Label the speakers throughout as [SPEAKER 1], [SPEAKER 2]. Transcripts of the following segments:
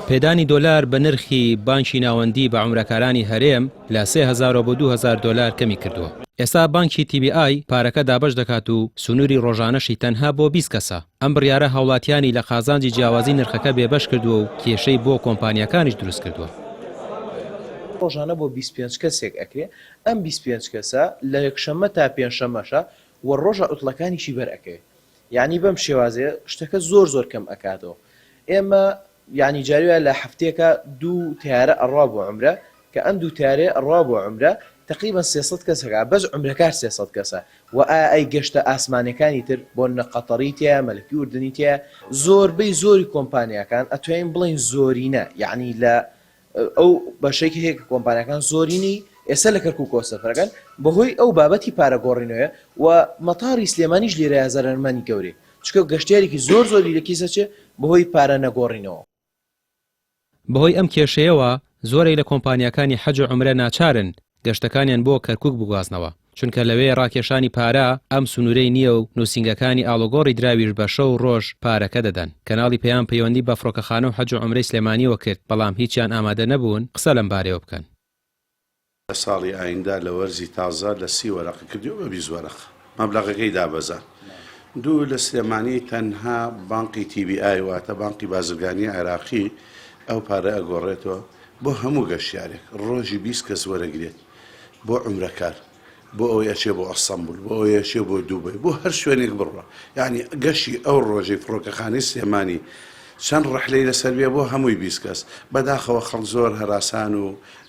[SPEAKER 1] پێدانی دۆلار بە نرخی بانکی ناوەندی بە عومرەکارانی هەرێم لە 3000 بۆ 2000 دۆلار کەمی کردووە. ئێستا بانکی TBI پارەکە دابەش دەکات و سنووری ڕۆژانەشی تەنها بۆ 20 کەسە. ئەم بڕیارە هاوڵاتیانی لە قازانجی جیاوازی نرخەکە بێبەش کردووە و کێشەی بۆ کۆمپانیاکانیش دروست کردووە.
[SPEAKER 2] ڕۆژانە بۆ 25 کەسێک ئەکرێ، ئەم 25 کەسە لە یەکشەممە تا پێنجشەممەشە و ڕۆژە عوتڵەکانیشی بەر ئەکەوێ. یانی بەم شێوازەیە شتەکە زۆر زۆر کەم ئەکاتەوە ئێمە یانی جاری وایە لە هەفتەیەکا دوو تەیارە ئەڕوا بۆ عومرە کە ئەم دوو تەیارەیە ئەڕوا بۆ عومرە تەقریبەن 300 کەس ئەکا بەس عومرەکار 300 کەسە و ئایا ئەی گەشتە ئاسمانیەکانی تر بۆ نە قەتەڕی تیایە مەلەکی ئوردنی تیایە زۆربەی زۆری کۆمپانیاکان ئەتوانین بڵێین زۆرینە یانی لە ئەو بەشەی کە هەیە کە کۆمپانیاکان زۆرینەی ئێستا لە کەرکوکەوە سەفەرەکەن بەهۆی ئەو بابەتی پارە گۆڕینەوەیە و مەتاری سلێمانیش لێرەیە زەرەرمەنی گەورەیە چونکە گەشتیارێکی زۆر زۆری لە کیس ئەچێ بەهۆی پارە نەگۆڕینەوە.
[SPEAKER 1] بەهۆی ئەم کێشەیەوە زۆرێک لە کۆمپانیاکانی حەج و عومرە ناچارن گەشتەکانیان بۆ کەرکوک بگوازنەوە، چونکە لەوێ ڕاکێشانی پارە ئەم سنورەی نییە و نوسینگەکانی ئاڵوگۆڕی دراویش بە شەو و ڕۆژ پارەکە دەدەن. کەناڵی پەیام پەیوەندی بە فڕۆکەخانە و حەج و عومرەی سلێمانییەوە کرد، بەڵام هیچیان ئامادە نەبوون قسە لەمبارەیەوە بکەن.
[SPEAKER 3] لە ساڵی ئایندە لە وەرزی تازە لە سی وەرەقە کردیەوە بە 20 وەرەقە مەبلەغەکەی دابەزاند. دوو لە سلێمانی تەنها بانقی TBI واتە بانقی بازرگانی عێراقی ئەو پارە ئەگۆڕێتەوە بۆ هەموو گەشتیارێک ڕۆژی 20 کەس وەرەگرێت بۆ عومرەکار بۆ ئەوەی ئەچێ بۆ ئەستەنبول بۆ ئەوەی ئەچێ بۆ دوبەی بۆ هەر شوێنێک بڕوا یعنی گەشتی ئەو ڕۆژەی فڕۆکەخانەی سلێمانی چەند ڕەحلەی لەسەر بێ بۆ هەمووی 20 کەس بەداخەوە خەڵک زۆر هەراسان و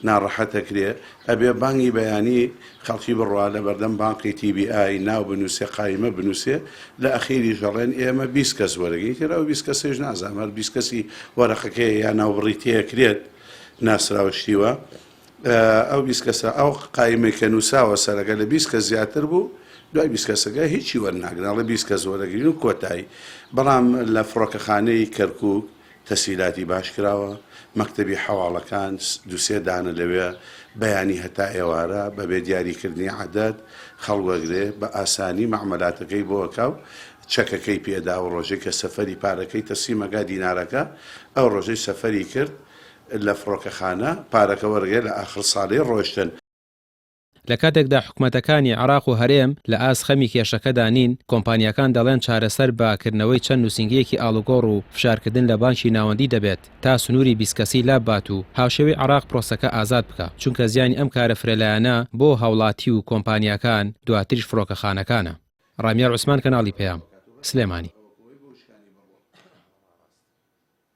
[SPEAKER 3] ناڕەحەت ئەکرێ ئەبێ بانگی بەیانی خەڵکی بڕوا لە بەردەم بانقی TBI ناو بنووسێ قایمە بنووسێ لە ئەخیریش ئەڵێن ئێمە 20 کەس وەرەگرین تر ئەو 20 کەسەیش نازانم هەر 20 کەسی وەرەقەکەیە یا ناوبڕی تێکرێت ناسراوە شتیوە ئەو 20 کەسە ئەو قایمەی کە نووساوە سەرەکە لە 20 کەس زیاتر بوو دوای 20 کەسەکە هیچی وەرناگرن ئەڵێ 20 کەس وەرەگرین و کۆتایی بەڵام لە فڕۆکەخانەی کەرکووک تەسهیلاتی باش کراوە، مەکتەبی حەواڵەکان دوو سێ دانە لەوێ بەیانی هەتا ئێوارە بەبێ دیاری کردنی عەدەد خەڵک وەگرێ بە ئاسانی مەعمەلاتەکەی بۆ ئەکا و چەکەکەی پێ دا و ڕۆژێک کە سەفەری پارەکەی تەسلیم ئەکا دینارەکە ئەو ڕۆژەی سەفەری کرد لە فڕۆکەخانە پارەکە وەرگێ لە ئاخر ساڵی ڕۆشتن.
[SPEAKER 1] لە کاتێکدا حکومەتەکانی عێراق و هەرێم لە ئاست خەمی کێشەکەدا نین، کۆمپانیاکان دەڵێن چارەسەر بە کردنەوەی چەند نووسینگەیەکی ئاڵوگۆڕ و فشارکردن لە بانکی ناوەندی دەبێت تا سنووری 20 کەسی لاببات و هاوشێوەی عێراق پرۆسەکە ئازاد بکا، چونکە زیانی ئەم کارە فرەلایەنە بۆ هاوڵاتی و کۆمپانیاکان دواتریش فڕۆکەخانەکانە. ڕامیار عوسمان کەناڵی پەیام، سلێمانی.